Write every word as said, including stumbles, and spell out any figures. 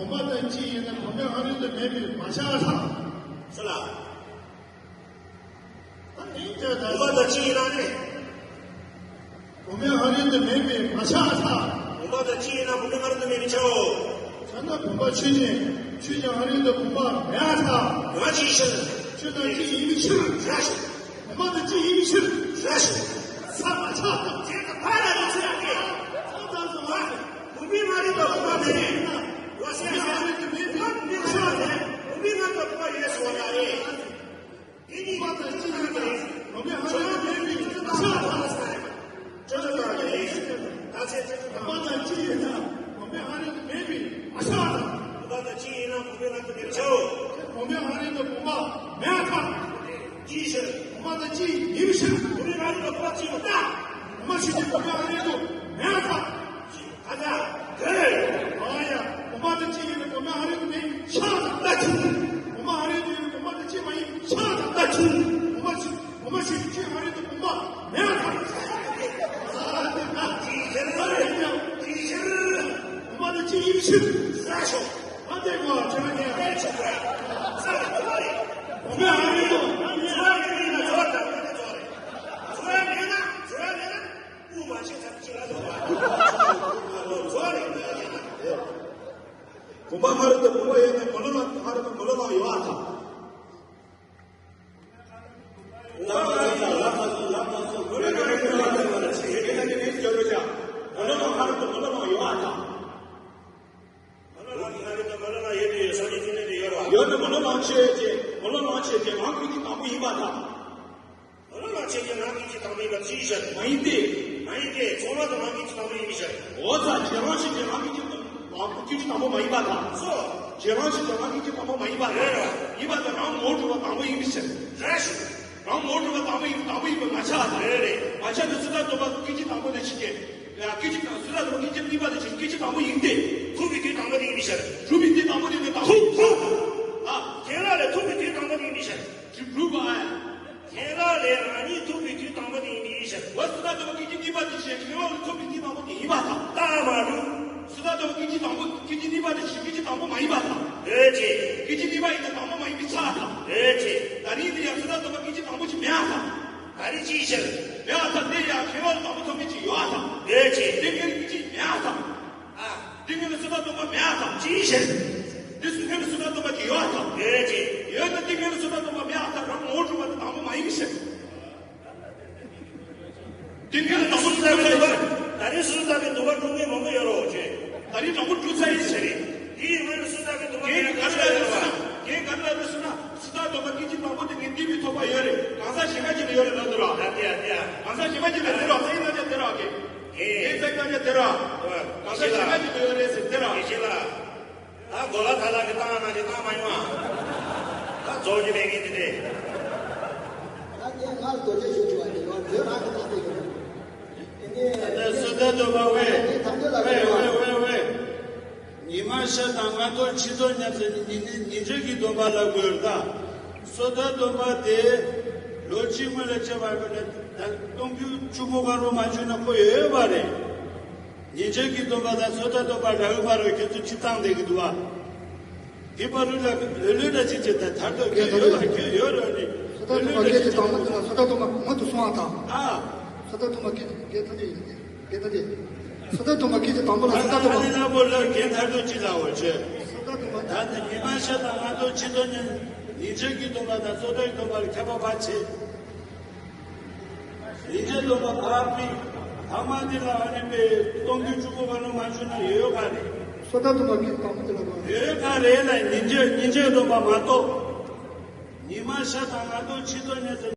བུམ་པ་དང་གཅིག་ཡིན་ན་བུམ་པའི་ཧ་རིང་དུ་མེད་པས་མ་ཆགས་ལ། སུ་ལ། ད་ནི་དེ་ལྟར་བུམ་པ་དང་གཅིག་ཡིན་ན་ནི། བུམ་པའི་ཧ་རིང་དུ་མེད་པས་མ་ཆགས་ལ། བུམ་པ་དང་གཅིག་ཡིན་ན་བུམ་པའི་ཧ་རིང་དུ་མེད་པས་ཆགས་འོ། བྱས་ན་བུམ་པ་ཆོས་ཅན། ཆོས་ཅན་ཧ་རིང་དུ་བུམ་པ་མེད་ལ། བུམ་པ་ཅིའི་ཕྱིར། ཆོས་དང་གཅིག་ཡིན་པའི་ཕྱིར། རེད། བུམ་པ་དང་གཅིག་ཡིན་པའི་ཕྱིར། རེད། ས་མ་ཆགས་པ། དེ་དང་ཕ་ར་རེ་ཚེ་ཡང་གི། ས་མ་ཆགས་པ། བུམ་པའི་ཧ་རིང་དུ་བུམ་པ་མེད། བུམ་པའི་ཧ་རིང་དུ་མེད་པས་མ་ཆགས་ལ། བུམ་པའི་ཧ་རིང་དུ་བུམ་པ་ཡོད་ཟེར་བ་ལ་རེད། དེ་གཉིས་པ་དང་གཅིག་ཡིན་པ་རེད། བུམ་པའི་ཧ་རིང་དུ་མེད་པས་མ་ཆགས་པ། ཅི་ལྟར་ན་རེད། ད་ཚེ་ཚེ་བུམ་པ་དང་གཅིག་ཡིན་ན་བུམ་པའི་ཧ་རིང་དུ་མེད་པས་མ་ཆགས་པ། བུམ་པ་དང་གཅིག་ཡིན་ན་བུམ་པའི་ཧ་རིང་དུ་མེད་པས་ཆགས་འོ། བུམ་པའི་ཧ་རིང་དུ་བུམ་པ་མེད་པ། ཅིའི་ཕྱིར། བུམ་པ་དང་གཅིག་ཡིན་ཕྱིར། བུམ་པའི་ཧ་རིང་དུ་བུམ་པ་གཅིག་པ་ལྟ། བུམ་པ་ཆོས་ཅན་བུམ་པའི་ཧ་རིང་དུ་མེད་པ། ཨ་ཙི། ཨ་ཡ། བུམ་པ་དང་གཅིག་ཡིན་ན་བུམ་པའི་ཧ་རིང་དུ་མེད་པས་ཆགས་ལ་ལྟ་ཆུང་། བུམ་པ་ཧ་རིང་དུ་ཡིན་ན་བུམ་པ་དང་གཅིག་མ་ཡིན་པས་ཆགས་ལ་ལྟ་ཆུང་། བུམ་པ་ཆོས། བུམ་པ་ཆོས་ཅན་ཧ་རིང་དུ་བུམ་པ་མེད་པ། ཅིའི་ཕྱིར། ཅིའི་ཕྱིར། བུམ་པ་དང་གཅིག་ཡིན་ཕྱིར། ས་ཤོག་ཨ་དེ་གོ་ཆ་ནས་ཨེ་ཆ་ཆ། ས་ལ་ཐོ་རེ། བུམ་པའི་ཧ་རིང་དུ། ཚོར་བ་མེད་ན་ཚོར་དང་མེད་ན་ཚོར་རེད། ཚོར་བ་མེད་ན་ཚོར་བ་མེད་ན། དབུ་མ་ཕྱེད་ཙམ་གཅིག་ལ་ལོག་པ། ཚོར་བ་མེད་ན་ཚོར་རེད། བུམ་པ་ཧ་རིང་དུ་བུམ་པ་ཡོད་ན་མེ་ལོང་ལ་ཧ་རིང་དུ་མེ་ལོང་ལ་ཡོད་པར་ཐལ། ཡོད་ན་མེ་ལོང་ལ་ཆོས་ཅན། མེ་ལོང་ལ་ཆོས་ཅན་རང་སྐད་ཅིག་དང་པོ་ཡིན་པར་ཐལ། མེ་ལོང་ལ་ཆོས་ཅན་རང་སྐད་ཅིག་དང་པོ་ཡིན་པ་ཅིའི་ཕྱིར། མ་ཡིན་ཏེ། མ་ཡིན་ཏེ། ཚོར་བ་དང་རང་སྐད་ཅིག་དང་པོ་ཡིན་པའི་ཕྱིར། འོ་ཙང་རྗེས་དྲན་ཆོས་ཅན་རང་སྐད་ཅིག་དང་པོ་སྐད་ཅིག་དང་པོ་མ་ཡིན་པར་ཐལ། སོ། རྗེས་དྲན་ཆོས་ཅན་རང་སྐད་ཅིག་དང་པོ་མ་ཡིན་པར་ཐལ། རེད་རེད། ཡིན་པ་དང་རང་ངོ་བོ་གྲུབ་པ་དང་པོ་ཡིན་པའི་ཕྱིར། རེད་ཞུ། རང་ངོ་བོ་གྲུབ་པ་དང་པོ་ཡིན་དང་པོ་ཡིན་པས་མ་ཆགས་ལ། རེད་རེད། མ་ཆགས་ན་སུ་དང་སྟོང་པ་སྐད་ཅིག་དང་པོ་དེ་ཆོས་ཅན། ཡ་སྐད་ཅིག་དང་སུ་དང་སྟོང་པ་སྐད་ཅིག་གཉིས་པ་དེ་ཆོས་སྐད་ཅིག་དང་པོ་ཡིན་ཏེ། ཐུབ་པའི་དུས་དང་པོ་དེ་ཡིན་པའི་ཕྱིར། གྲུབ་པའི་དུས་དང་པོ་དེ་ནི་དང་པོ། ཐུབ་ཐུབ། ཨ། ཁྱེད་རང་ལས་ཐུབ་པའི་དུས་དང་པོ་དེ་ཡིན་པའི་ཕྱིར། ཅི་སྒྲུབ་པ་ཨ། ཁྱེད་རང་ལས་རང་ཉིད་ཐུབ་པའི་དུས་དང་པོ་དེ་ཡིན་པའི་ཕྱིར། འོ་སུ་དང་སྟོང་པ་སྐད་ཅིག་གཉིས་པ་དེ་ཆོས་ཁྱེད་རང་ལས་ཐུབ་པའི་དུས་དང་པོ་དེ་ཡིན་པར་ཐལ། རྟགས་མ་གྲུབ། སུ་དང་སྟོང་པ་སྐད་ཅིག་དང་པོ་སྐད་ཅིག་གཉིས་པ་དེ་ཆོས་སྐད་ཅིག་དང་པོ་མ་ཡིན་པར་ཐལ། འོན་ཏེ། སྐད་ཅིག་གཉིས་པ་ཡིན་ན་དང་པོ་མ་ཡིན་པས་ཆགས་ཐལ། འོན་ཏེ། ད་རིང་འདི་ཡང་སུ་དང་སྟོང་པ་སྐད་ཅིག་དང་པོ་ཅིག་མེད་པར་ཐལ། ད་རིང་ཅིའི་ཕྱིར། མེད་པར་ཐལ། དེ་ཡང་ཁྱེད་རང་ལ་དང་པོ་ཐོབ་མཁན་ཅིག་ཡོད་པར་ཐལ། འོན་ཏེ། དེ་སྔོན་གྱི་ཅིག་མེད་པར་ཐལ། ཨ། དེ་སྔོན་ལ་སུ་དང་སྟོང་པ་མེད་པར་ཐལ། ཅིའི་ཕྱིར། དེ་སྔོན་ལ་སུ་དང་སྟོང་པ་ཅིག་ཡོད་པར་ཐལ། འོན་ཏེ། ཡོད་ན་དེ་སྔོན་ལ་སུ་དང་སྟོང་པ་མེད་པར་ཐལ། རང་ངོ་བོ་གྲུབ་པ་དེ་དང་པོ་མ་ཡིན་ཕྱིར། དེ་སྔོན་ལ་དང་པོ་གྲུབ་ཚར་ཡིན་ཕྱིར། ད་རིང་སུ་དང་གི་འདུན་པ་གྲུབ་མཁན་མང་པོ་ཡོད་རེད་ཅེ། ད་རིང་དང་པོ་གྲུབ་ཚར་ཡིན་ཕྱིར། དེའི་སྔོན་ལ་སུ་དང་གི་འདུན་པ་ངས་ག་རེ་ལབ་ཡོད་ཟེར་ན། ངས་ག་རེ་ལབ་ཡོད་ཟེར་ན། སུ་དང་སྟོང་པ་སྐད་ཅིག་དང་པོ་དེ་ངས་འདུན་པའི་ཐོབ་པ་ཡོད་རེད། གང་ཟག་གཞན་པ་ཅིག་ལ་ཡོད་རེད་ལབ་འདུག་ར། ད་དེ་ཡ་དེ་ཡ། གང་ཟག་གཞན་པ་ཅིག་ལ་དེ་ར། ད་ཡིན་ན་ཅི་དེ་ར་གི། ངས་ཚིག་རྐང་ཆ་དེ་ར། གང་ཟག་གཞན་པ་ཅིག་ལ་ཡོད་རེད་ཟེར་དེ་ར། ངས་ཤེས་ལ། ད་གོ་ལ་ཐ་ལ་གི་བཏང་ན་ཅི་བཏང་མ་ཡོང་ཨ། ད་རྫོགས་ཀྱི་མེད་མཁན་དེ་རེད། ད་ངས་ང་རྡོ་རྗེ་ཞུ་ཆོག་པ་དེ་ཡོང་དེ་རང་གི་བཏང་དེ་ཡོད་རེད། དེ་ནས་ད་སོ་ད་དོ་བ་ཝེ། ད་ཐམས་ཅད་ལ་ཝེ་ཝེ་ཝེ་ཝེ། ཉི་མ་ཤར་དང་སྔ་དྲོ་ཕྱི་དྲོ་མཉམ་ཟེར་ནི་ཉིན་ཉིན་གཅིག་གི་སྡོམ་པ་ལ་དགོས་ད། སོ་ད་སྡོམ་པ་དེ་ལོ་གཅིག་སྔོན་ལ་བྱས་པ་ཡིན་ན་ད་སྟོང་རྒྱུན་གཅིག་པོ་གང་རུང་མ་བྱུང་ན་ཁོ་ཡོད་པ་རེད། ཉིན་གཅིག་གི་སྡོམ་པ་དང་སོ་ད་སྡོམ་པ་རག་པ་རེད། ཁྱེད་ཚོ་ཅི་བཏང་བསྡད་ཀྱི་འདུག་བ། དེ་བར་དུ་ལ་ལོས་ལོས་ལ་ཅི་བྱེད་ད་ཐར་ཐོབ་ཁྱོད་ཡོད་ལ་ཁྱོད་ཡོད་རོགས་ནི། སོ་ད་སྡོམ་པ་སྐད་ཅིག་དང་པོ་དེ་ལ་སོ་ད་སྡོམ་པ་མང་དུ་སོང་བ་དང་། ཨ། སོ་ད་སྡོམ་པ་སྐད་ཅིག་སྐད་ཐ་དེ་ཡིན་ཏེ། དེ་ལྟ་སྟེ། སོ་ད་སྡོམ་པ་སྐད་ཅིག་དང་པོ་ལ་སོ་ད་སྡོམ་པ། ཨ་ནི་ལ་མོ་ལ་རྒན་ཐར་དུ་ཅི་ལ་འོ་ཅེ། སོ་ད་སྡོམ་པ། ད་ནི་མི་མ་ཤ་དང་ང་ཚོ་ཅི་ཏོ་ཉན། ཉིན་བྱེད་ཀྱི་སྡོམ་པ་དང་སོ་ད་ཀྱི་སྡོམ་པ་ལ་ཁྱད་པར་ཕར་ཕྱེ། ཉིན་བྱེད་སྡོམ་པ་ཕར་ཕི། ཐ་མ་འདི་ལ་ཨ་ནི་པའི་སྟོང་རྒྱུན་གཅིག་པོ་ག་ནོ་མ་བྱུང་ན་ཡོད་ག་རེད། སོ་ད་སྡོམ་པ་སྐད་ཅིག་དང་པོ་དེ་ལ་གོ། ཡོད་ག་རེད་ལ་ཉིན་བྱེད་ཉིན་བྱེད་སྡོམ་པ་མ་གཏོགས། མི་མ་ཤ་དང་ང་ཚོ་ཅི་ཏོ་ཉན་ཟེར།